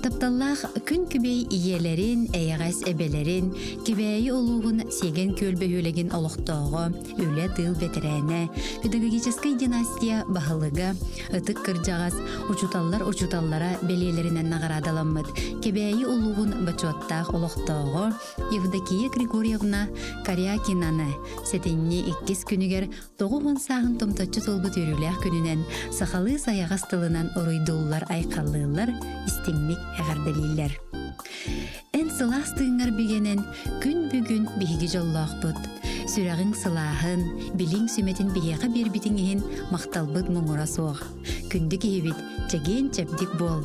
Тапталлаах күн күбэй ийэлэрин, эйэҕэс эбэлэрин, Кэбээйи улууһун Сиэгэн Күөл бөһүөлэгин олохтооҕо, үлэ-тыыл бэтэрээнэ, педагогическай династия баһылыга, ытык кырдьаҕас, учууталлар учууталлара бэлиэлэринэн наҕараадаламмыт Кэбээйи улууһун бочуоттаах олохтооҕо Евдокия Григорьевна Корякинаны сэтинньи иккис күнүгэр 90 сааһын томточчу туолбут үөрүүлээх күнүнэн сахалыы сайаҕас тылынан уруйдууллар-айхаллыыллар, истиҥник эҕэрдэлииллэр. Эн сылаас тыыҥҥар бигэнэн күн бүгүн биһиги дьоллоохпут. Сүрэҕиҥ сылааһын, билиҥ сүмэтин биһиэхэ биэрбитиҥ иһин махталбыт муҥура суох. Күндү киһибит, чэгиэн-чэбдик буол.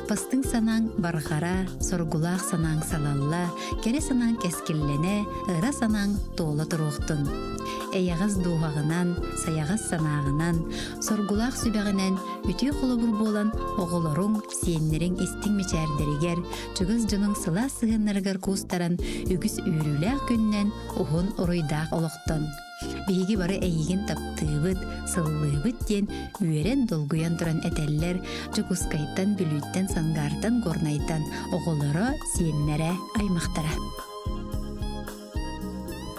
Бастыҥ санааҥ барҕара, соргулаах санааҥ салалла, кэрэ санааҥ кэскиллэнэ, ыра санааҥ туола туруохтун. Эйэҕэс дууһаҕынан, сайаҕас санааҕынан, соргулаах сүбэҕинэн үтүө холобур буолан оҕолоруҥ, сиэннэриҥ истиҥ мичээрдэригэр, чугас дьонуҥ сылаас сыһыаннарыгар куустаран үгүс үөрүүлээх күннэн, уһун уруйдаах олохтон. Биһиги бары эйигин таптыыбыт, сыллыыбыт диэн үөрэн долгуйан туран этэллэр Дьокуускайтан, Бүлүүттэн, Сангаартан, Горнайтан оҕолоро, сиэннэрэ, аймахтара.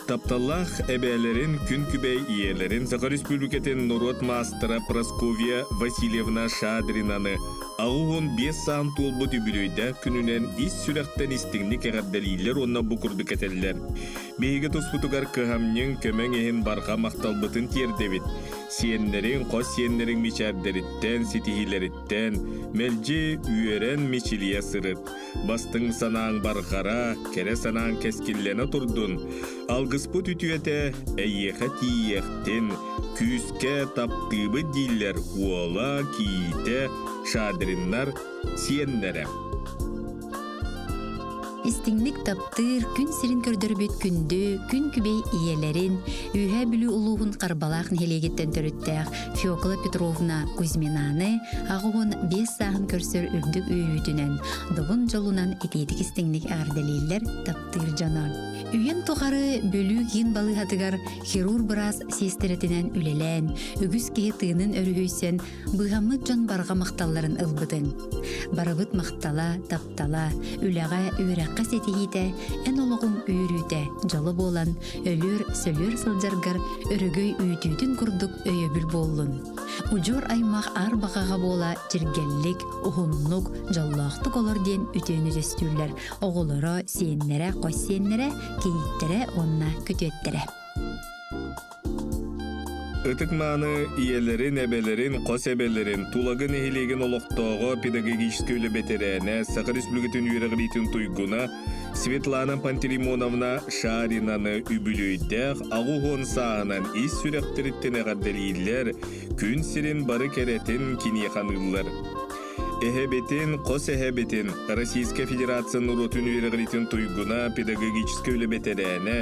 Тапталлаах эбээлэрин, күн күбэй ийэлэрин Саха Республикатын норуот маастара Прасковья Васильевна Шадринаны 85 саан туолбут үбүлүөйдээх күнүнэн ис сүрэхтэн истиҥник эҕэрдэлииллэр уонна бу курдук этэллэр. Биһиги туспутугар кыһамньыҥ, көмөҥ иһин барҕа махталбытын тиэрдэбит. Сиэннэриҥ, хос сиэннэриҥ мичээрдэриттэн, ситиһиилэриттэн мэлдьи үөрэн мичилийэ сырыт. Бастыҥ санааҥ барҕара, кэрэ санааҥ кэскиллэнэ турдун. Алгыспыт үтүөтэ эйиэхэ тиийиэхтин, күүскэ таптыыбыт дииллэр уола, кийиитэ, Шадриннар, сиэннэрэ. Истиҥник таптыыр, күн сирин көрдөрбүт күндү, күн күбэй ийэлэрин, Үөһээ Бүлүү улууһун Харбалаах нэһилиэгиттэн төрүттээх Фёкла Петровна Кузьминаны 85 сааһын көрсөр үрдүк үөрүүтүнэн, добун дьолунан итиитик истиҥник эҕэрдэлииллэр таптыыр дьоно. Үйэн тухары Бүлүү киин балыыһатыгар хирург-быраас сиэстэрэтинэн үлэлээн, үгүс киһи тыынын өрүһүйсэн, быыһаммыт дьон барҕа махталларын ылбытыҥ. Барыбыт махтала, таптала, үлэҕэ, үөрэххэ ситиһиитэ, эн олоҕуҥ үөрүүтэ, дьоло буолан, өлүөр-сөлүөр сылдьаргар өрөгөй үүтүүтүн курдук өйөбүл буоллун. Удьуор аймах аар баҕаҕа буола чиргэллик, уһуннук, дьоллоохтук олор диэн үтүөнү түстүүллэр оҕолоро, сиэннэрэ, хос сиэннэрэ, кийииттэрэ уонна күтүөттэрэ. Ытык-мааны ийэлэрин, эбэлэрин, хос эбэлэрин, Тулагы нэһилиэгин олохтооҕо, педагогическай үлэ бэтэрээнэ, Саха Республикатын үөрэҕириитин туйгуна Светлана Пантелеймоновна Шаринаны үбүлүөйдээх 80 сааһынан ис сүрэхтэриттэн эҕэрдэлииллэр, күн сирин бары кэрэтин киниэхэ аныыллар. Эһэбитин, хос эһэбитин, Российскай Федерация норуотун үөрэҕириитин туйгуна, педагогическай үлэ бэтэрээнэ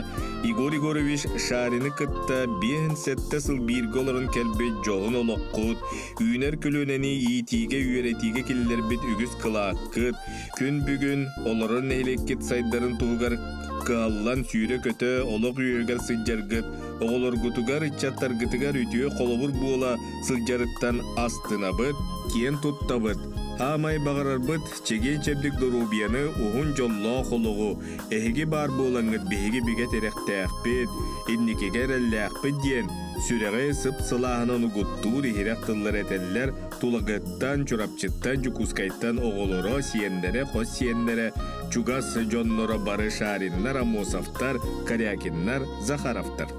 Егор Егорович Шарины кытта 57 сыл бииргэ олорон кэлбит дьоһун олоххут, үүнэр көлүөнэни иитиигэ-үөрэтиигэ киллэрбит үгүс кылааккыт, күн бүгүн олорор нэһилиэккит сайдарын туһугар кыһаллан сүүрэ-көтө олох үөһүгэр сылдьаргыт, оҕолоргутугар, ыччаттаргытыгар үтүө холобур буола сылдьарыттан астынабыт, киэн туттабыт. Аамай баҕарарбыт чэгиэн-чэбдик доруобуйаны, уһун дьоллоох олоҕу, эһиги баар буолаҥҥыт биһиги бигэ тирэхтээхпит, инникигэ эрэллээхпит диэн сүрэҕи сып-сылааһынан угуттуур иһирэх тыллар этэллэр Тулагыттан, Чурапчыттан, Дьокуускайтан оҕолоро, сиэннэрэ, хос сиэннэрэ, чугас дьонноро бары Шариннар, Аммосовтар, Корякиннар, Захаровтар.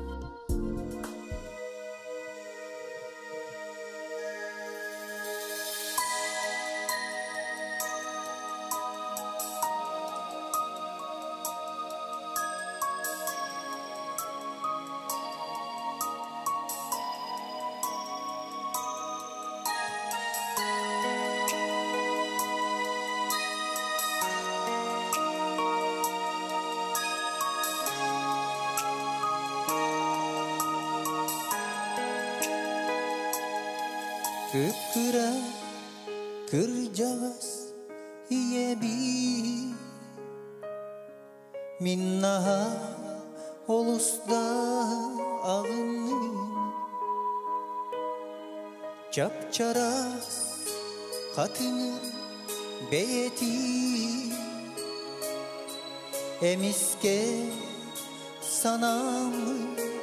Кып-кыра кырдьаҕас ийэбии Мин наһаа олус да аҕынным Чап-чараас хатыҥыр бэйэтин. Эмискэ санаам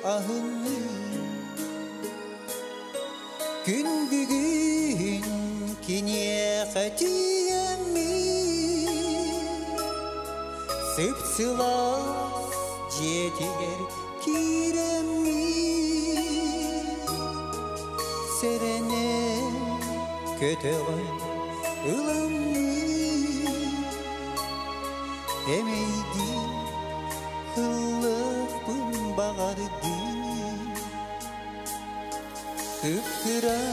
аһынныы Күн бүгүн киниэхэ тиийэммин Сып-сылаас дьиэтигэр киирэммин Сэрэнэн көтөҕөн ыламмын Эмэйдии ыллыахпын баҕардым Кып-кыра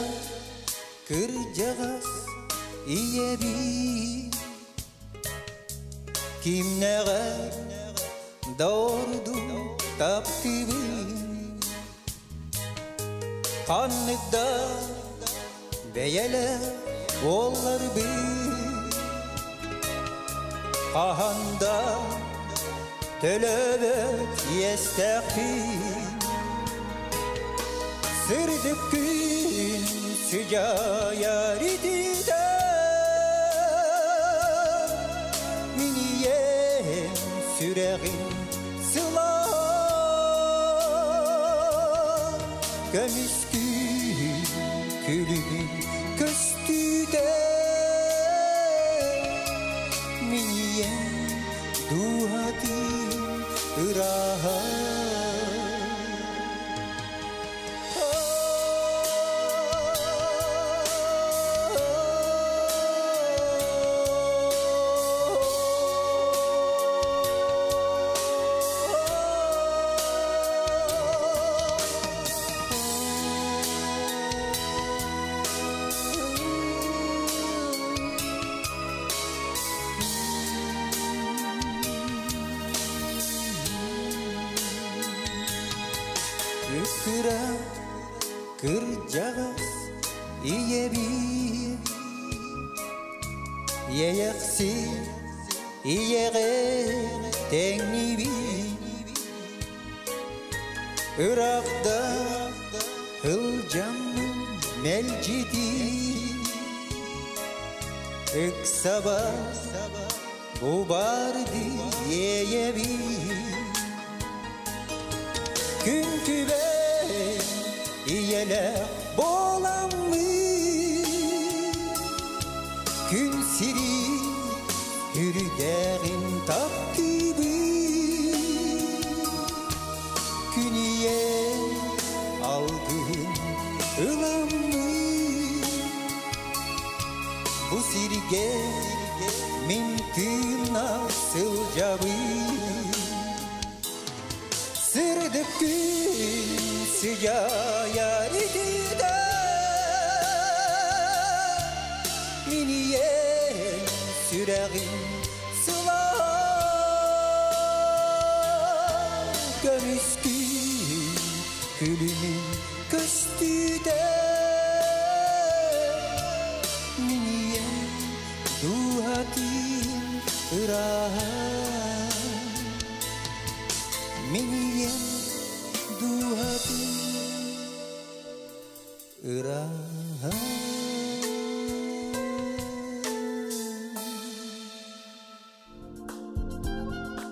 кырдьаҕас ийэбин Кимнээҕэр да ордук таптыыбын Ханнык да бэйэлээх буолларбын Хаһан да төлөөбөт иэстээхпин Сырдык күн сыдьаайар ититэ Мин ийэм сүрэҕин сылаа Көмүскүү күлүгүн көстүүтэ Мин ийэм дууһатын ырааһа. Кыра кырдьаҕас ийэбит Иэйэхси ийэҕэ тэҥнибит Ыраахта ылдьаммын мэлдьитин Ыксаба бу барды иэйэбин Күн күбэй ийэлээх буоламмын Күн сирин үрдээҕин таптыыбын Күн ийэ алгыһын ыламмын Бу сиргэ мин тыынна сылдьабын Сырдык күн сыдьаайар итиитэ Мин ийэм сүрэҕин сылаа Көмүскүүн күлүмүн көстүүтэ Мин ийэм дууһатын ырааһа Мин ийэм дууһатын ырааһа.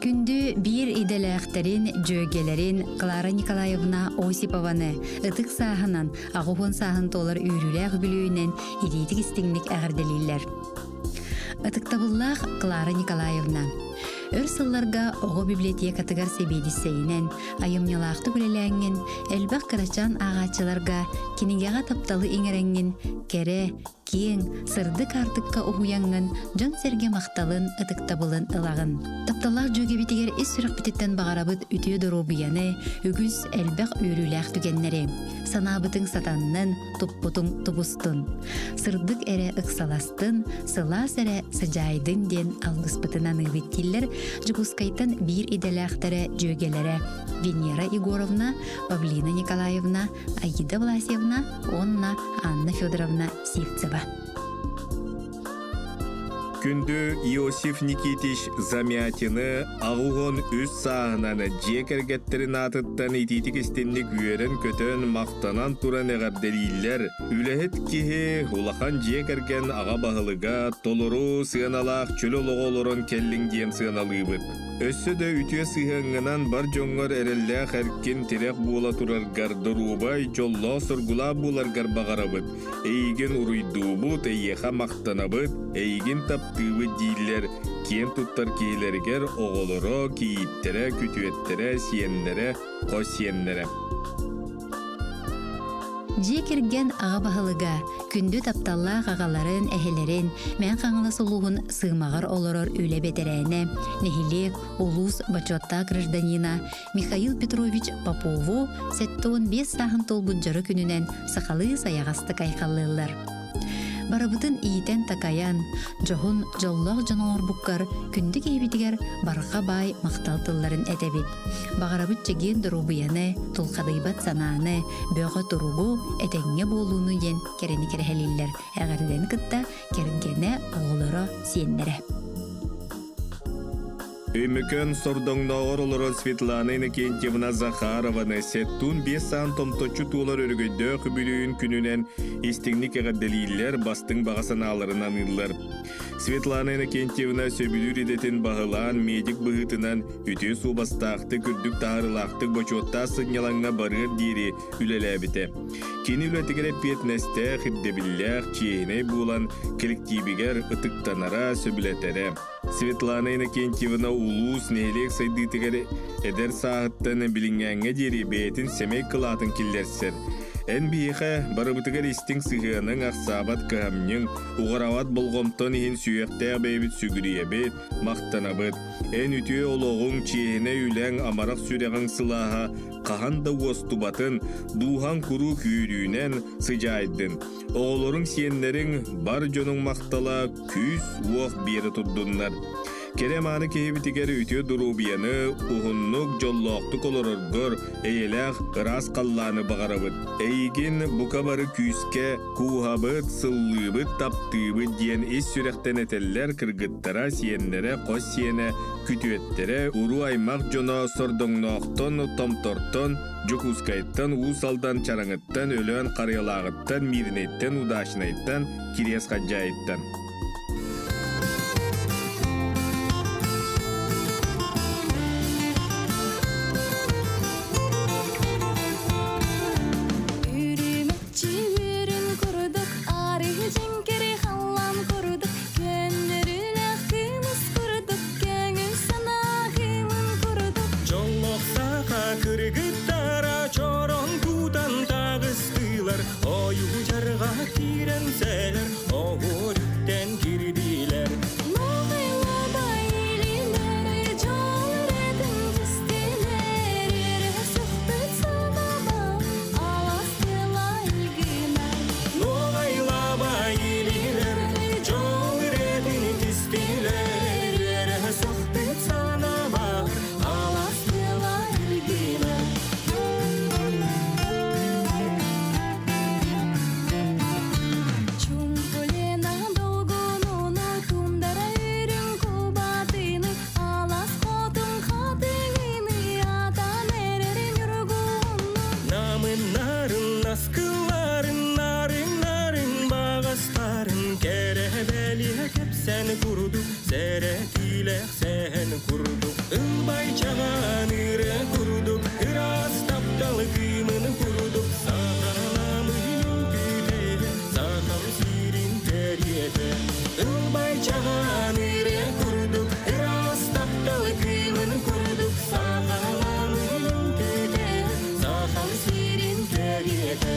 Күндү биир идэлээхтэрин, дьүөгэлэрин Клара Николаевна Осипованы ытык сааһынан, аҕыһуон сааһын туолар үөрүүлээх үбүлүөйүнэн итиитик истиҥник эҕэрдэлииллэр. Ытыктабыллаах Клара Николаевна, өр сылларга оҕо библиотекатыгар сэбиэдиссэйинэн, айымньылаахтык үлэлээҥҥин, элбэх кырачаан ааҕааччыларга кинигэҕэ тапталы иҥэрэҥҥин, кэрэ, киэҥ, сырдык аартыкка уһуйаҥҥын дьон-сэргэ махталын, ытыктабылын ылаҕын. Тапталлаах дьүөгэбитигэр ис сүрэхпититтэн баҕарабыт үтүө доруобуйаны, үгүс элбэх үөрүүлээх түгэннэри. Санаабытыҥ сатаннын, туппутуҥ тубустун. Сырдык эрэ ыксаластын, сылаас эрэ сыдьаайдын диэн алгыспытын аныыбыт дииллэр Дьокуускайтан биир идэлээхтэрэ дьүөгэлэрэ Венера Егоровна, Павлина Николаевна, Аида Власьевна уонна Анна Федоровна Сивцева. Күндү Иосиф Никитич Замятины 83 сааһынан дьиэ кэргэттэрин аатыттан итиитик истинник үөрэн-көтөн, махтанан туран эҕэрдэлииллэр. Үлэһит киһи, улахан дьиэ кэргэн аҕа баһылыга, толору сыаналаах чөл олоҕу олорон кэллиҥ диэн сыаналыыбыт. Өссө да үтүө сыһыаҥҥынан бар дьоҥҥор эрэллээх эркин тирэх буола тураргар доруобай, дьоллоох-соргулаах буоларгар баҕарабыт. Эйигин уруйдуубут, эйиэхэ махтанабыт, эйигин таптыыбыт дииллэр киэн туттар киһилэригэр оҕолоро, кийииттэрэ, күтүөттэрэ, сиэннэрэ, хос сиэннэрэ. Дьиэ кэргэн аҕа баһылыга, күндү тапталлаах аҕаларын, эһэлэрин, Мэҥэ Хаҥалас улууһун Сыымаҕар олорор үлэ бэтэрээнэ, нэһилиэк, улуус бочуоттаах гражданина Михаил Петрович Попову 75 сааһын туолбут дьоро күнүнэн сахалыы сайаҕастык айхаллыыллар. Барыбытын иитэн-такайан, дьоһун, дьоллоох дьон оҥорбуккар күндү киһибитигэр барҕа баай махтал тылларын этэбит. Баҕарабыт чэгиэн доруобуйаны, тулхадыйбат санааны, бөҕө туругу, этэҥҥэ буолууну диэн кэрэни кэрэһэлииллэр эҕэрдэни кытта кэргэнэ, оҕолоро, сиэннэрэ. Өймөкөөн сордоҥнооҕор олорор Светлана Иннокентьевна Захарованы сеттуун биэс саан томточчу туолар өрөгөйдөөх үбүлүйүн күнүнэн истиҥник эҕэрдэлииллэр, бастыҥ баҕа санааларын аныыллар. Светлана Иннокентьевна сөбүлүүр идэтин баһылаан медик быһыытынан үтүө суобастаахтык, үрдүк таһаарыылаахтык бочуоттаах сынньалаҥҥа барыар диэри үлэлээбитэ. Кини үлэтигэр эппиэтинэстээх, ирдэбиллээх, чиэһинэй буолан коллективигэр ытыктанара, сөбүлэтэрэ. Светлана Иннокентьевна улуус, нэһилиэк сайдыытыгар эдэр сааһыттан билиҥҥээҥҥэ диэри бэйэтин сэмэй кылаатын киллэрсэр. Эн биһиэхэ барыбытыгар истиҥ сыһыаныҥ, ахсаабат кыһамньыҥ, уҕараабат болҕомтон иһин сүһүөхтээх бэйэбит сүгүрүйэбит, махтанабыт. Эн үтүө олоҕуҥ, чиэһинэй үлэҥ, амарах сүрэҕиҥ сылааһа хаһан да уостубатын, дууһаҥ куруук үөрүүнэн сыдьаайдын. Оҕолоруҥ, сиэннэриҥ, бар дьонуҥ махтала күүс-уох биэрэ турдуннар. Кэрэ-мааны киһибитигэр үтүө доруобуйаны, уһуннук, дьоллоохтук олороргор эйэлээх, ыраас халлааны баҕарабыт. Эйигин бука бары күүскэ кууһабыт, сыллыыбыт, таптыыбыт диэн ис сүрэхтэн этэллэр кыргыттара, сиэннэрэ, хос сиэнэ, күтүөттэрэ, уруу-аймах дьоно Сордоҥноохтон, Томтортон, Дьокуускайтан, Уус Алдан Чараҥыттан, Өлөөн Харыйалааҕыттан, Мииринэйтэн, Удачнайтан, Кириэс Хадьаайыттан. Үрүмэччи үрүн курдук, арыы дьэҥкири халлаан курдук, көннөрүлээх кымыс курдук, көҥүл санаа кыымын курдук. Дьоллоох саха кыргыттара чорон тутан таҕыстылар, ойуу дьарҕа киирэн сэлэр, оһуор үктэн кирдилэр. Ноҕайлабай илиилэри дьол эрэтин түстүлэр, өрө сөхпүт санаба алас тыла илгинэр. Ноҕайлабай илиилэр дьол эрэтин түстүлэр, өрө сөхпүт санаба алас тыла илгинэр. Чумпулена долгунуну тундара үрүҥ кубатыны алас хотун хатыҥыны атан эрэрин ньургуһунну. Намын нарын наскыларын нарын нарын бағастарын кэрэ бэлиэ кэпсэн курдук сэрэтиилэх сэһэн курдук ылбай чаҕаан ырыа курдук ыраас таптал кыымын курдук сахаламын үҥкүүтэ сахам сирин кэриэтэ ылбай чаҕаан ырыа курдук ыраас таптал кыымын курдук сахаламын үҥкүүтэ сахам сирин кэриэтэ.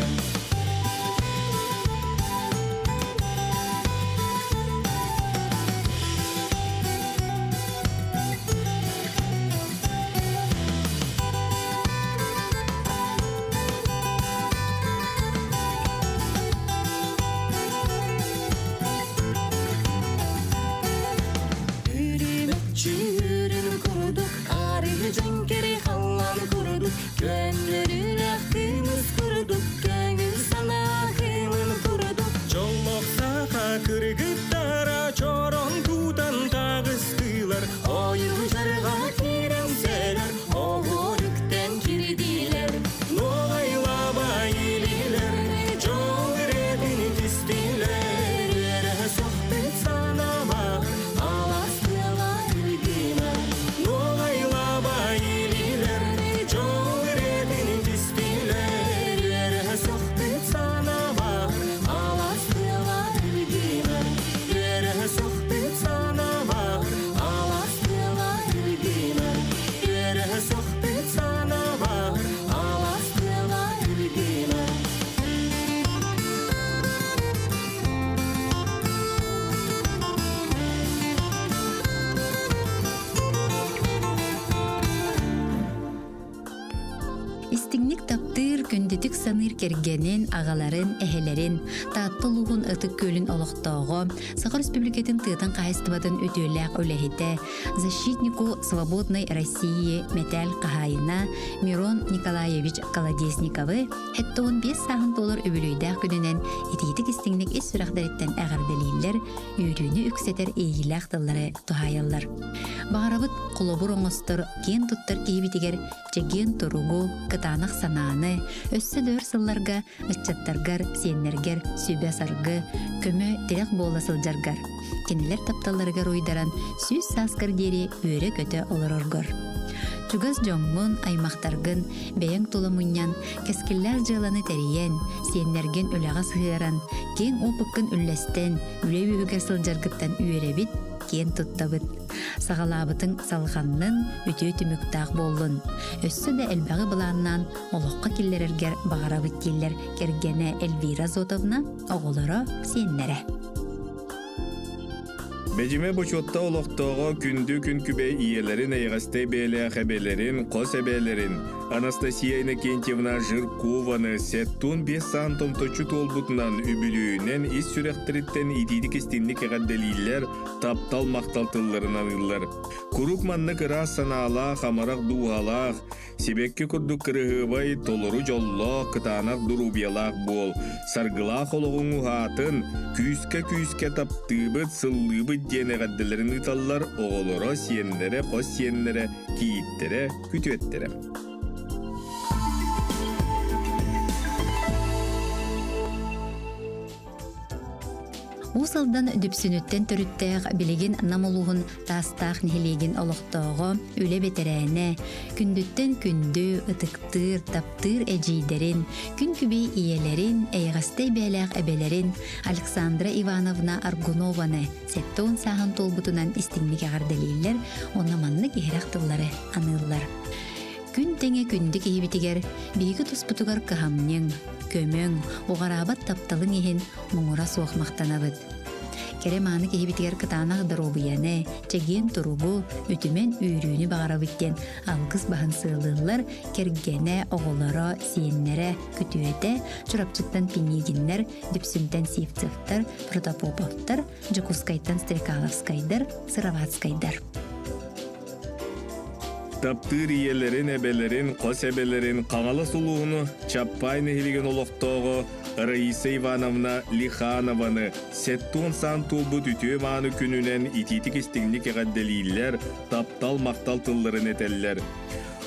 Күндүтүк саныыр кэргэнин, аҕаларын, эһэлэрин, Таатта улууһун Ытык Күөлүн олохтооҕо, Саха Республикатын тыатын хаһаайыстыбатын үтүөлээх үлэһитэ, Защитнику свободной России мэтээл хаһаайына Мирон Николаевич Колодезниковы 75 сааһын туолар үбүлүөйдээх күнүнэн итиитик истиҥник ис сүрэхтэриттэн эҕэрдэлииллэр, үөрүүнү үксэтэр иэйиилээх тыллары туһаайаллар. Баҕарабыт холобур оҥостор, киэн туттар киһибитигэр чэгиэн туругу, кытаанах санааны, өссө да өр сылларга ыччаттаргар, сиэннэргэр сүбэ-саргы, көмө, тирэх буола сылдьаргар, кинилэр тапталларыгар уйдаран 100 сааскар диэри үөрэ-көтө олороргор. Чугас дьоҥҥун, аймахтаргын бэйэҥ тула мунньан, кэскиллээх дьыаланы тэрийэн, сиэннэргин үлэҕэ сыһыаран, киэҥ опыккын үллэстэн, үлэ үөһүгэр сылдьаргыттан үөрэбит, киэн туттабыт. Саҕалаабытыҥ салҕаннын, үтүө түмүктээх буоллун. Өссө да элбэҕи былааннаан олоххо киллэрэргэр баҕарабыт дииллэр кэргэнэ Эльвира Зотовна, оҕолоро, сиэннэрэ. Бэдьимэ бочуотта олохтооҕо күндү күн күбэй ийэлэрин эйэҕэстэй бэйэлээх эбэлэрин, хос эбээлэрин Анастасия Иннокентьевна Жиркованы 75 саан томточчу туолбутунан үбүлүөйүнэн ис сүрэхтэриттэн итиитик истинник эҕэрдэлииллэр, таптал махтал тылларын аныыллар. Куруук маннык ыраас санаалаах, амарах дууһалаах, сибэкки курдук кырыһыабай, толору дьоллоох, кытаанах доруобуйалаах буол, саргылаах олоҕуҥ уһаатын, күүскэ-күүскэ таптыыбыт, сыллыыбыт диэн эҕэрдэлэрин ыыталлар оҕолоро, сиэннэрэ, хос сиэннэрэ, кийииттэрэ, күтүөттэрэ. Уус Алдан Дүпсүнүттэн төрүттээх билигин Нам улууһун Таастаах нэһилиэгин олохтооҕо, үлэ бэтэрээнэ, күндүттэн күндү, ытыктыыр, таптыыр эдьиийдэрин, күн күбэй ийэлэрин, эйэҕэстэй бэйэлээх эбэлэрин Александра Ивановна Аргунованы 70 сааһын туолбутунан истиҥник эҕэрдэлииллэр уонна маннык иһирэх тыллары аныыллар. Күн тэҥэ күндү киһибитигэр биһиги туспутугар кыһамньыҥ, көмөҥ, уҕараабат тапталыҥ иһин муҥура суох махтанабыт. Кэрэ мааны киһибитигэр кытаанах доруобуйаны, чэгиэн туругу, үтүмэн үөрүүнү баҕарабыт диэн алгыс баһын сыалыыллар кэргэнэ, оҕолоро, сиэннэрэ, күтүөтэ, Чурапчыттан Пинигиннэр, Дүпсүнтэн Сивцевтэр, Протопоповтар, Дьокуускайтан Стрекаловскайдар, Сыроватскайдар. Таптыыр ийэлэрин, эбэлэрин, хос эбэлэрин Хаҥалас улууһуну Чаппай нэһилиэгин олохтооҕо Раиса Ивановна Лиханованы 70 саан туолбут үтүө-мааны күнүнэн итиитик-истиҥник эҕэрдэлииллэр, таптал-махтал тылларын этэллэр.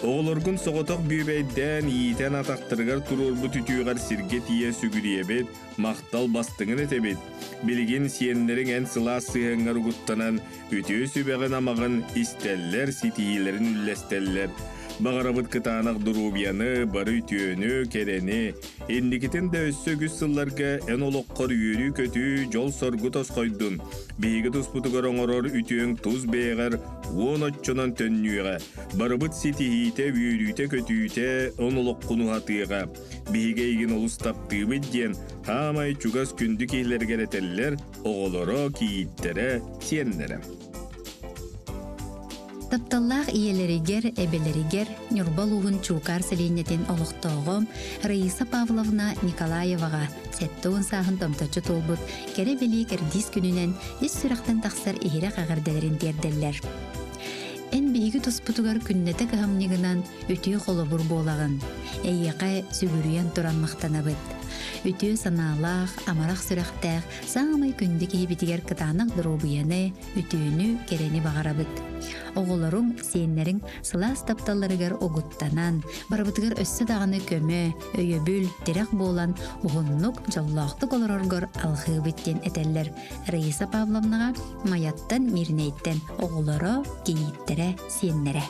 Оҕолоргун соҕотох бүөбэйдээн, иитэн атахтарыгар туруорбут үтүөҕэр сиргэ тиийэ сүгүрүйэбит, махтал бастыҥын этэбит. Билигин сиэннэриҥ эн сылаас сыһыаҥҥар угуттанан, үтүө сүбэҕин-амаҕын истэллэр, ситиһиилэрин үллэстэллэр. Баҕарабыт кытаанах доруобуйаны, бары үтүөнү, кэрэни. Инникитин да өссө үгүс сылларга эн олоххор үөрүү-көтүү, дьол-соргу тосхойдун. Биһиги туспутугар оҥорор үтүөҥ тус бэйэҕэр уон оччонон төннүөҕэ. Барыбыт ситиһиитэ, үөрүүтэ-көтүүтэ он олоххун уһатыаҕа. Биһиги эйигин олус таптыыбыт диэн хаамай чугас күндү киһилэригэр этэллэр, оҕолоро, кийииттэрэ, сиэннэрэ. Тапталлаах ийэлэригэр, эбэлэригэр Ньурба улууһун Чуукаар сэлиэнньэтин олохтооҕо Раиса Павловна Николаеваҕа 70 сааһын томточчу туолбут кэрэ-бэлиэ кэрдиис күнүнэн ис сүрэхтэн тахсар иһирэх эҕэрдэлэрин тиэрдэллэр. Эн биһиги туспутугар күннэтэ кыһамньыгынан үтүө холобур буолаҕын. Эйиэхэ сүгүрүйэн туран махтанабыт. Үтүө санаалаах, амарах сүрэхтээх, саамай күндү киһибитигэр кытаанах доруобуйаны, үтүөнү, кэрэни баҕарабыт. Оҕолоруҥ, сиэннэриҥ сылаас тапталларыгар угуттанан, барыбытыгар өссө даҕаны көмө, өйөбүл, тирэх буолан уһуннук, дьоллоохтук олороргор алҕыыбыт диэн этэллэр Раиса Павловнаҕа Майаттан, Мирнэйтэн оҕолоро, кийииттэрэ, сиэннэрэ.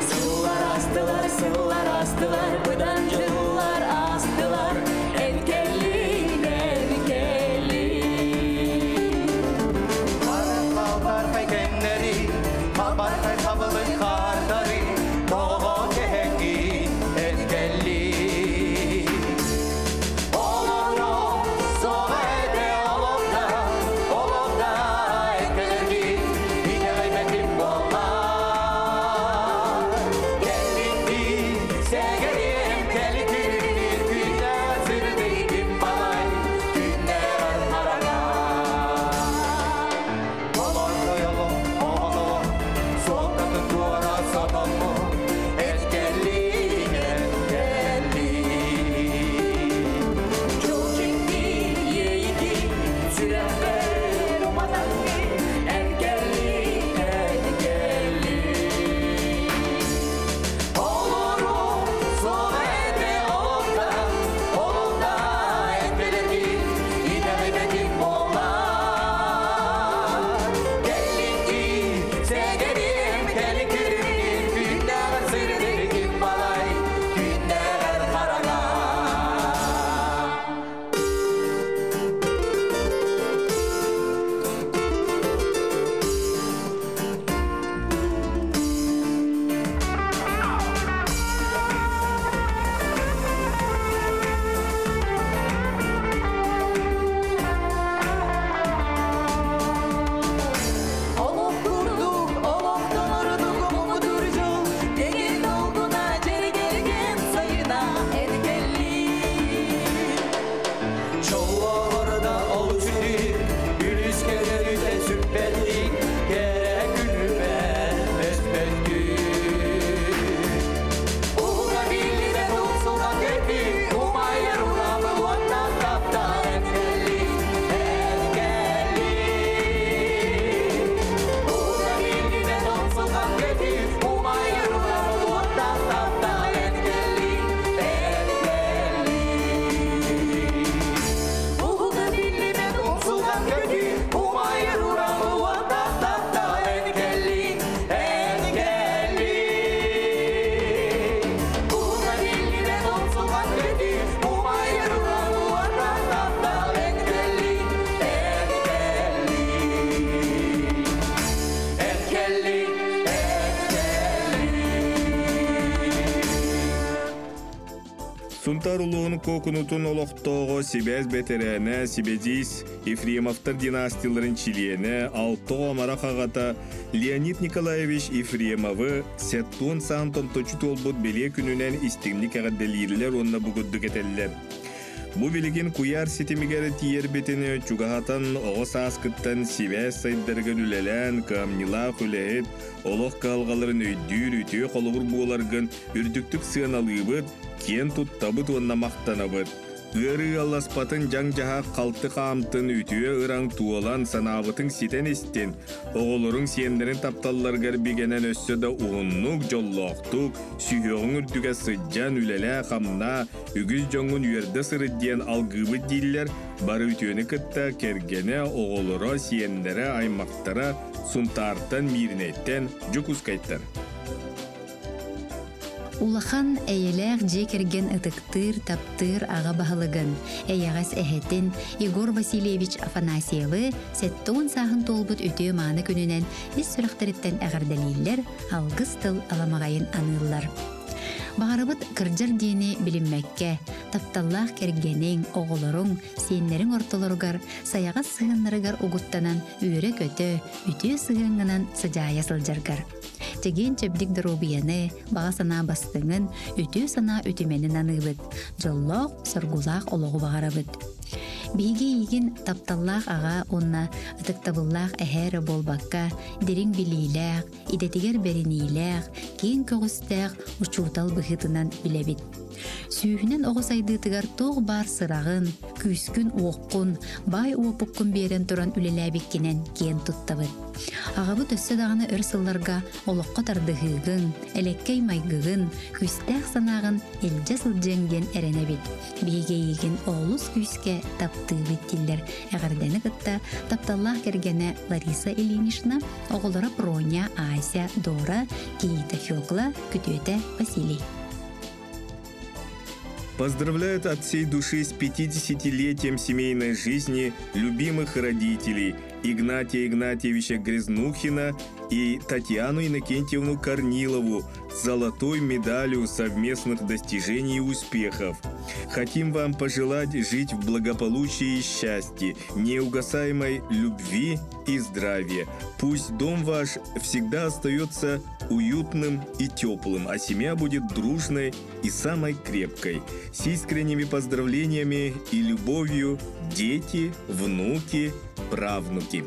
Сыллар астылар, сыллар астылар, быдан дьыллар астылар, эн кэллиҥ, эн кэллиҥ. Барархай кэмнэри, барархай хабылын Сунтаар улууһун Куокунутун олохтооҕо, сибээс бэтэрээнэ, сибэдьиис Ефремовтар династияларын чилиэнэ, алта оҕо амарах аҕата Леонид Николаевич Ефремовы 70 сааһын томточчу туолбут бэлиэ күнүнэн истиҥник эҕэрдэлииллэр уонна бу курдук этэллэр. Бу билигин куйаар ситимигэр тиийэрбитин чугаһатан оҕо сааскыттан сибээс сайдарыгар үлэлээн, кыамньылаах үлэһит, олох кыһалҕаларын өйдүүр үтүө холобур буоларгын үрдүктүк сыаналыыбыт, киэн туттабыт уонна махтанабыт. Ыарыы ыалласпатын дьаҥ-дьаһах халты хаамтын үтүө ыраҥ туолан санаабытыҥ ситэн истин, оҕолоруҥ сиэннэрин тапталларыгар бигэнэн өссө да уһуннук, дьоллоохтук, сүһүөҕүҥ үрдүгэ сылдьан үлэлээ-хамнаа, үгүс дьоҥҥун үөрдэ сырыт диэн алгыыбыт дииллэр, бары үтүөнү кытта кэргэнэ, оҕолоро, сиэннэрэ, аймахтара Сунтаартан, Мииринэйтэн, Дьокуускайтан. Улахан, эйэлээх дьиэ кэргэн ытыктыыр, таптыыр аҕа баһылыгын, эйэҕэс эһэтин Егор Васильевич Афанасьевы 70 сааһын туолбут үтүө-мааны күнүнэн ис сүрэхтэриттэн эҕэрдэлииллэр, алгыс тыл аламаҕайын аныыллар. Баҕарабыт кырдьар диэни билиммэккэ, тапталлаах кэргэниҥ, оҕолоруҥ, сиэннэриҥ ортолоругар сайаҕас сыһыаннарыгар угуттанан үөрэ-көтө, үтүө сыһыаҥҥынан сыдьаайа сылдьаргар. Чэгиэн-чэбдик доруобуйаны, баҕа санаа бастыҥын, үтүө санаа үтүмэнин аныыбыт, дьоллоох, соргулаах олоҕу баҕарабыт. Биһиги эйигин тапталлаах аҕа уонна ытыктабыллаах эһээ эрэ буолбакка, дириҥ билиилээх, идэтигэр бэриниилээх, киэҥ көҕүстээх учуутал быһыытынан билэбит. Сүүһүнэн оҕо сайдыытыгар туох баар сыраҕын, күүскүн-уоххун, баай уопуккун биэрэн туран үлэлээбиккинэн киэн туттабыт. Аҕабыт өссө даҕаны өр сылларга олоххо тардыһыыгын, элэккэй майгыгын, күүстээх санааҕын илдьэ сылдьыаҥ диэн эрэнэбит. Биһиги эйигин олус күүскэ таптыыбыт дииллэр эҕэрдэни кытта тапталлаах кэргэнэ Лариса Ильинична, оҕолоро Проня, Ася, Дора, кийиитэ Фекла, күтүөтэ Василий. Поздравляют от всей души с 50-летием семейной жизни любимых родителей Игнатия Игнатьевича Грязнухина и Татьяну Иннокентьевну Корнилову с золотой медалью совместных достижений и успехов. Хотим вам пожелать жить в благополучии и счастье, неугасаемой любви и здравия. Пусть дом ваш всегда остается уютным и теплым, а семья будет дружной и самой крепкой. С искренними поздравлениями и любовью дети, внуки, правнуки.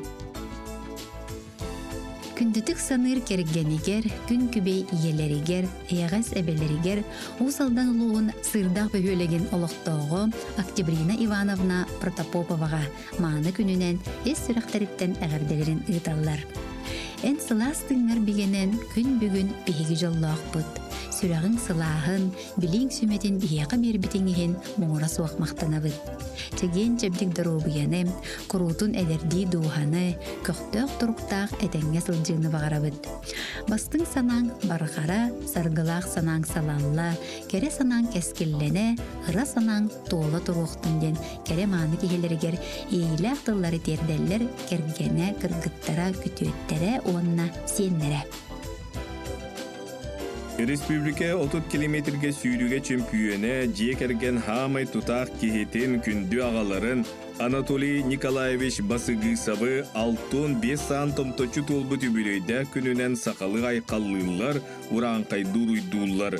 Күндүтүк саныыр кэргэнигэр, күн күбэй ийэлэригэр, эйэҕэс эбэлэригэр Уус Алдан улууһун Сыырдаах бөһүөлэгин олохтооҕо Октябрина Ивановна Протопоповаҕа мааны күнүнэн ис сүрэхтэриттэн эҕэрдэлэрин ыыталлар. Эн сылаас тыыҥҥар бигэнэн күн бүгүн биһиги дьоллоохпут. Сүрэҕиҥ сылааһын, билииҥ сүмэтин биһиэхэ биэрбитиҥ иһин муҥура суох махтанабыт. Чэгиэн-чэбдик доруобуйаны, куруутун эдэрдии дууһаны, көхтөөх туруктаах этэҥҥэ сылдьыыны баҕарабыт. Бастыҥ санааҥ барҕара, саргылаах санааҥ салалла, кэрэ санааҥ кэскиллэнэ, ыра санааҥ туола туруохтун диэн кэрэ-мааны киһилэригэр иэйиилээх тыллары тиэрдэллэр кэргэнэ, кыргыттара, күтүөттэрэ уонна сиэннэрэ. Республика 30 километргэ сүүрүүгэ чөмпүйүөнэ, дьиэ кэргэн хаамай тутаах киһитин, күндү аҕаларын Анатолий Николаевич Басыгысовы 65 саан томточчу туолбут үбүлүөйдээх күнүнэн сахалыы айхаллыыллар, урааҥхайдуур уйдууллар.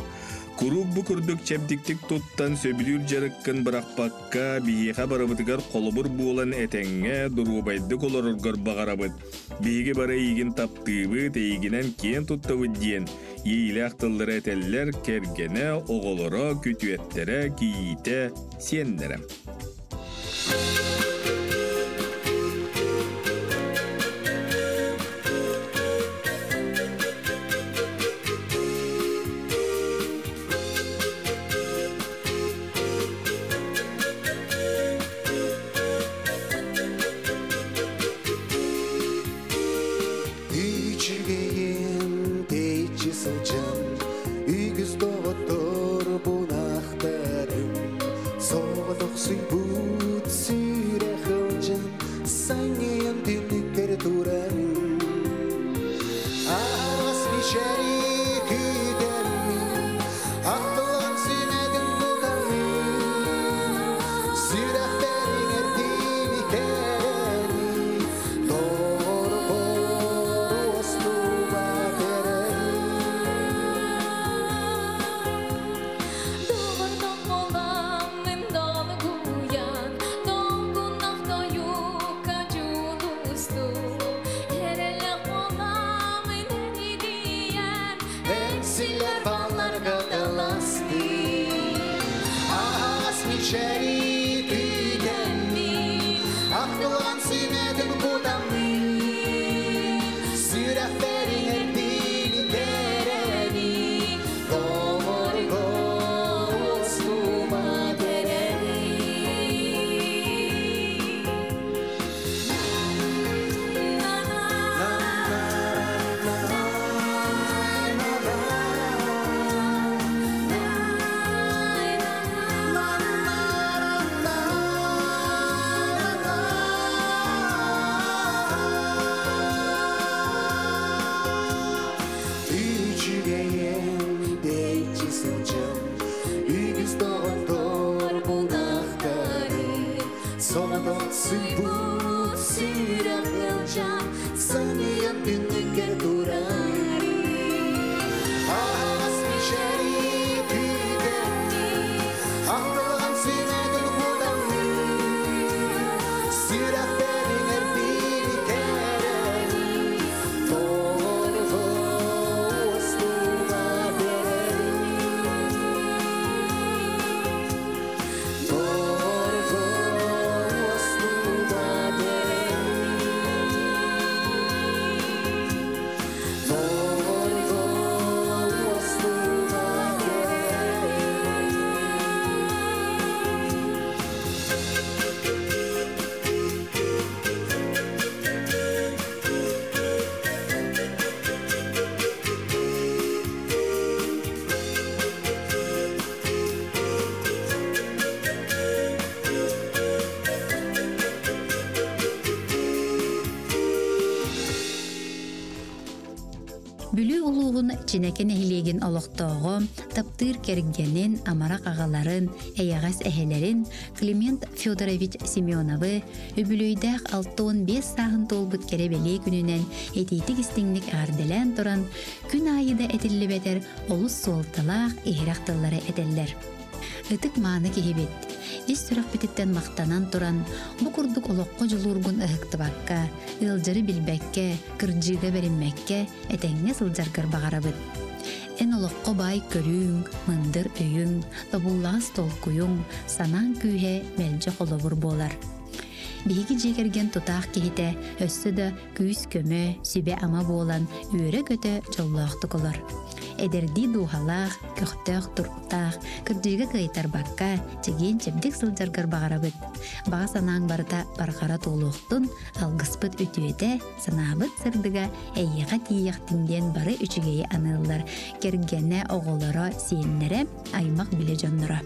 Куруук бу курдук чэбдиктик туттан сөбүлүүр дьарыккын бырахпакка, биһиэхэ барыбытыгар холобур буолан этэҥҥэ, доруобайдык олороргор баҕарабыт. Биһиги бары эйигин таптыыбыт, эйигинэн киэн туттабыт диэн иэйиилээх тыллары этэллэр кэргэнэ, оҕолоро, күтүөттэрэ, кийиитэ, сиэннэрэ. Үчүгэйин тэйиччи сылдьан, үгүс доҕотторбун ахтарым. Соҕотохсуйбут сүрэх ылдьан, санньыйан түннүккэр турарым. Аһаҕас мичээри күүтэммин, ахтыллан сүмэтин тутаммын. түннүккэр турарым. Аһаҕас мичээри күүтэн, ахтылҕан сүмэтин кутаммын, сүрэхпэр иҥэрбит кэрэ, торҕо уостуга биэрэрим. Торҕо уостуга биэрэрим. Торҕо уостуга биэрэрим. Бүлүү улууһун Чинэкэ нэһилиэгин олохтооҕо, таптыыр кэргэнин, амарах аҕаларын, эйэҕэс эһэлэрин Климент Федорович Семеновы үбүлүөйдээх 65 сааһын туолбут кэрэ бэлиэ күнүнэн итиитик истиҥник эҕэрдэлээн туран, күн аайы да этиллибэтэр олус суолталаах иһирэх тыллары этэллэр. Ытык мааны киһибит, ис сүрэхпититтэн махтанан туран, бу курдук олоххо дьулуургун ыһыктыбакка, ыалдьары билбэккэ, кырдьыыга бэриммэккэ, этэҥҥэ сылдьаргар баҕарабыт. Эн олоххо баай көрүүҥ, мындыр өйүҥ, тобуллаҕас толкуйуҥ, санааҥ күүһэ мэлдьи холобур буолар. Биһиги дьиэ кэргэн тутаах киһитэ өссө да күүс-көмө, сүбэ-ама буолан үөрэ-көтө дьоллоохтук олор. Эдэрдии дууһалаах, көхтөөх туруктаах, кырдьыыга кыайтарбакка, чэгиэн-чэбдик сылдьаргар баҕарабыт. Баҕа санааҥ барыта барҕара туолуохтун, алгыспыт үтүөтэ, санаабыт сырдыга эйиэхэ тиийиэхтин диэн бары үчүгэйи аныыллар кэргэнэ, оҕолоро, сиэннэрэ, аймах-билэ дьонноро.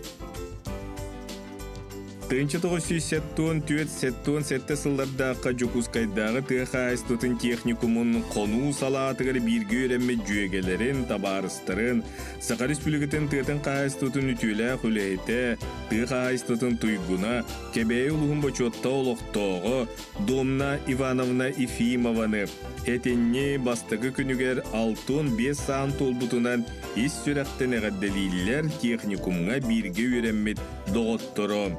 1974-77 сыллардаахха Дьокуускайдааҕы тыа хаһаайыстыбатын техникумун хонуу салаатыгар бииргэ үөрэммит дьүөгэлэрин, табаарыстарын, Саха Республикатын тыатын хаһаайыстыбатын үтүөлээх үлэһитэ, тыа хаһаайыстыбатын туйгуна, Кэбээйи улууһун бочуоттаах олохтооҕо Домна Ивановна Ефимованы этинни бастакы күнүгэр 65 саан туолбутунан ис сүрэхтэн эҕэрдэлииллэр техникумҥа бииргэ үөрэммит доҕотторо.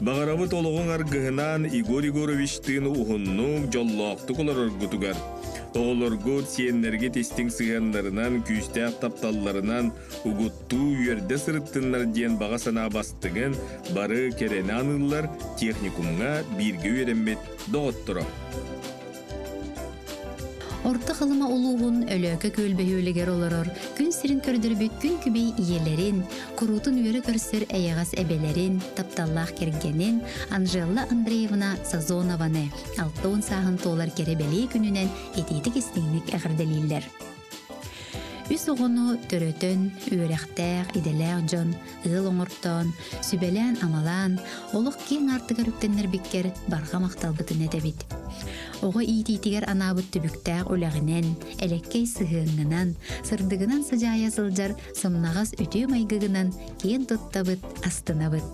Баҕарабыт олоҕуҥ аргыһынаан Егор Егоровичтыын уһуннук, дьоллоохтук олороргутугар, оҕолоргут, сиэннэргит истиҥ сыһыаннарынан, күүстээх тапталларынан угуттуу үөрдэ сырыттыннар диэн баҕа санаа бастыҥын бары кэрэни аныыллар техникумҥа бииргэ үөрэммит доҕотторо. Орто Халыма улууһун Өлөөкө күөл бөһүөлэгэр олорор күн сирин көрдөрбүт күн күбэй ийэлэрин, куруутун үөрэ көрсөр эйэҕэс эбэлэрин, тапталлаах кэргэнин Анжела Андреевна Сазонованы 60 сааһын туолар кэрэ бэлиэ күнүнэн итиитик истиҥник эҕэрдэлииллэр. Үс оҕону төрөтөн, үөрэхтээх, идэлээх дьон ыал оҥортоон, сүбэлээн-амалаан, олох киэҥ аартыгар үктэннэрбиккэр барҕа махталбытын этэбит. Оҕо иитиитигэр анаабыт түбүктээх үлэҕинэн, элэккэй сыһыаҥҥынан, сырдыгынан сыдьаайа сылдьар сымнаҕас үтүө майгыгынан киэн туттабыт, астынабыт.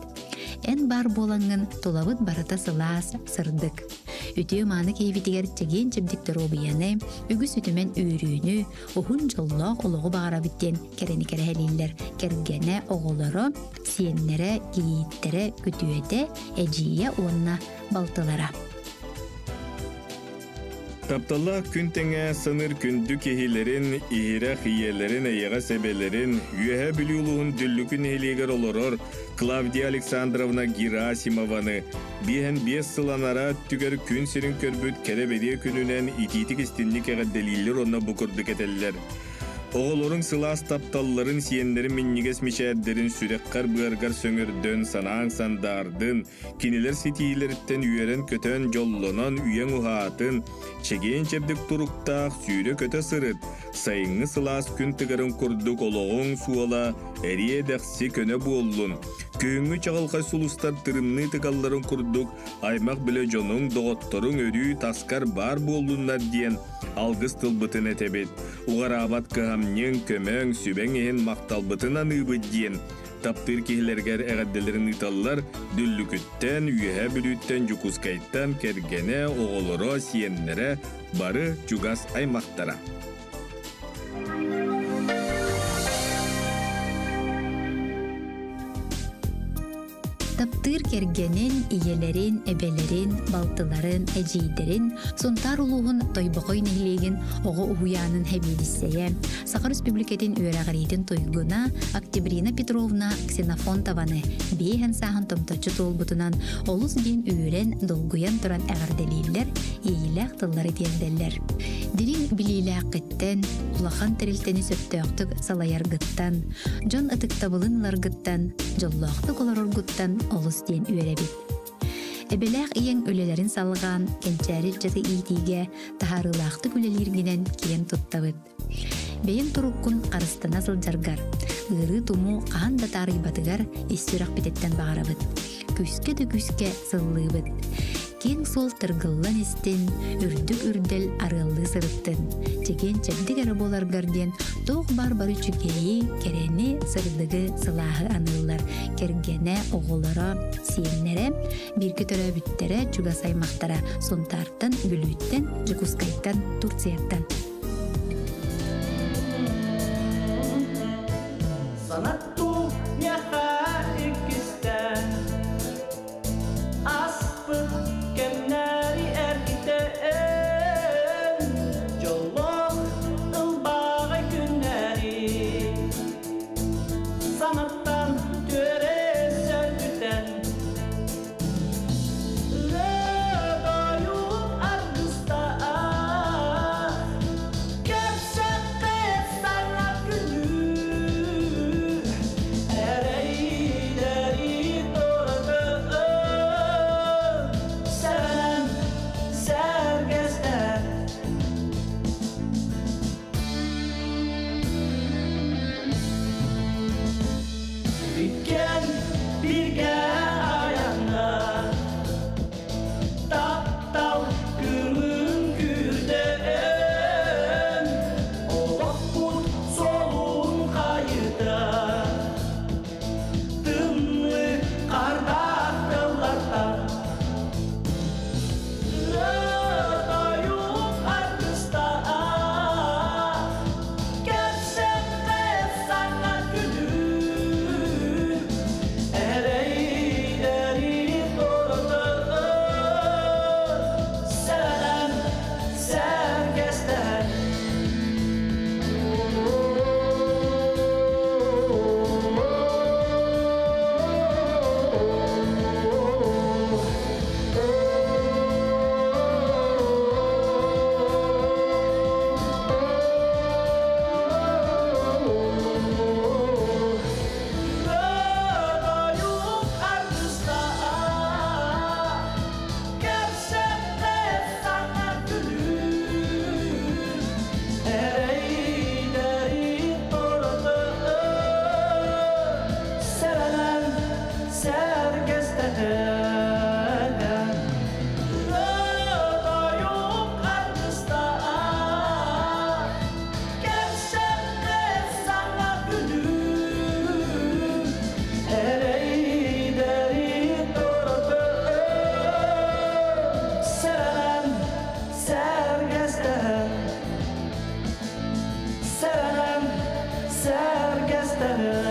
Эн баар буолаҥҥын тулабыт барыта сылаас, сырдык. Үтүө-мааны киһибитигэр чэгиэн-чэбдик доруобуйаны, үгүс үтүмэн үөрүүнү, уһун дьоллоох олоҕу баҕарабыт диэн кэрэни кэрэһэлииллэр кэргэнэ, оҕолоро, сиэннэрэ, кийииттэрэ, күтүөтэ, эдьиийэ уонна балтылара. Тапталлаах күн тэҥэ саныыр күндү киһилэрин, иһирэх ийэлэрин, эйэҕэс эбэлэрин, Үөһээ Бүлүү улууһун Дүллүкү нэһилиэгэр олорор Клавдия Александровна Герасимованы биэһэн биэс сыл анараа өттүгэр күн сирин көрбүт кэрэ-бэлиэ күнүнэн итиитик истинник эҕэрдэлииллэр уонна бу курдук этэллэр. Оҕолоруҥ сылаас тапталларын, сиэннэрин минньигэс мичээрдэрин сүрэххэр-быаргар сөҥөрдөн, санааҥ сандаардын, Кинилэр ситиилэриттэн үөрэн-көтөн, дьоллонон, үйэҥ уһаатын, чэгиэн-чэбдик туруктаах сүүрэ-көтө сырыт, сайыҥҥы сылаас күн тыгарын курдук олоҕуҥ суола эриэ-дэхси көнө буоллун, күһүҥҥү чаҕылхай сулустар тырымныы тыгалларын курдук аймах-билэ дьонуҥ, доҕотторуҥ өрүү таскар баар буоллуннар диэн алгыс тылбытын этэбит. Уҕараабат кыһамньыҥ, көмөҥ, сүбэҥ иһин махталбытын аныыбыт диэн. Таптыыр киһилэригэр эҕэрдэлэрин ыыталлар Дүллүкүттэн, Үөһээ Бүлүүттэн, Дьокуускайтан кэргэнэ, оҕолоро, сиэннэрэ, бары чугас аймахтара. Таптыыр кэргэнин, ийэлэрин, эбэлэрин, балтыларын, эдьиийдэрин Сунтаар улууһун Тойбохой нэһилиэгин оҕо уһуйаанын сэбиэдиссэйэ, Саха Республикатын үөрэҕириитин туйгуна Октябрина Петровна Ксенофонтованы биэһэн сааһын томточчу туолбутунан олус диэн үөрэн, долгуйан туран эҕэрдэлииллэр, иэйиилээх тыллары тиэрдэллэр. Дириҥ билиилээххиттэн, улахан тэрилтэни сөптөөхтүк салайаргыттан, дьон ытыктабылын ыларгыттан, дьоллоохтук олороргуттан олус диэн үөрэбит. Эбэлээх ийэҥ үлэлэрин салҕаан, кэнчээри ыччаты иитиигэ таһаарыылаахтык үлэлииргинэн киэн туттабыт. Бэйэҥ туруккун харыстана сылдьаргар, ыарыы-тумуу хаһан да таарыйбатыгар ис сүрэхпититтэн баҕарабыт. Күүскэ да күүскэ сыллыыбыт. Киэҥ суол тыргыллан истин, үрдүк үрдэл арыаллыы сырыттын. Чэгиэн-чэбдик эрэ буоларгар диэн туох баар бары үчүгэйи, кэрэни, сырдыгы, сылааһы аныыллар. Кэргэнэ, оҕолоро, сиэннэрэ, бииргэ төрөөбүттэрэ, чугас аймахтара Сунтаартан, Бүлүүттэн, Дьокуускайтан, Турцияттан. Санаттуу миэхэ иккистээн Аспыт кэмнэри эргитэн Дьоллоох ылбаҕай күннэри Санаттан түөрэ сөргүтэн Ырыа-тойук аргыстаах Кэпсэппит саҥа күнү Эрэйдэри туоратан Сэрэнэн сэргэстээн Иккиэн бииргэ айанна Таптал кыымын күүрдэн Олохпут суолун хайыта Тымныы хардаах тыллартан Ырыа-тойук аргыстаах Кэпсэппэт саҥа күнү Эрэйдэри туоратан Сэрэнэн сэргэстэһэн Ырыа-тойук аргыстаах Кэпсэппэт саҥа күнү Эрэйдэри туоратан Сэрэнэн сэргэстэһэн Ырыа-тойук аргыстаах Кэпсэппэт саҥа күнү Эрэйдэри туоратан Сэрэнэн сэргэстэһэн Сэрэнэн сэргэстэһэн.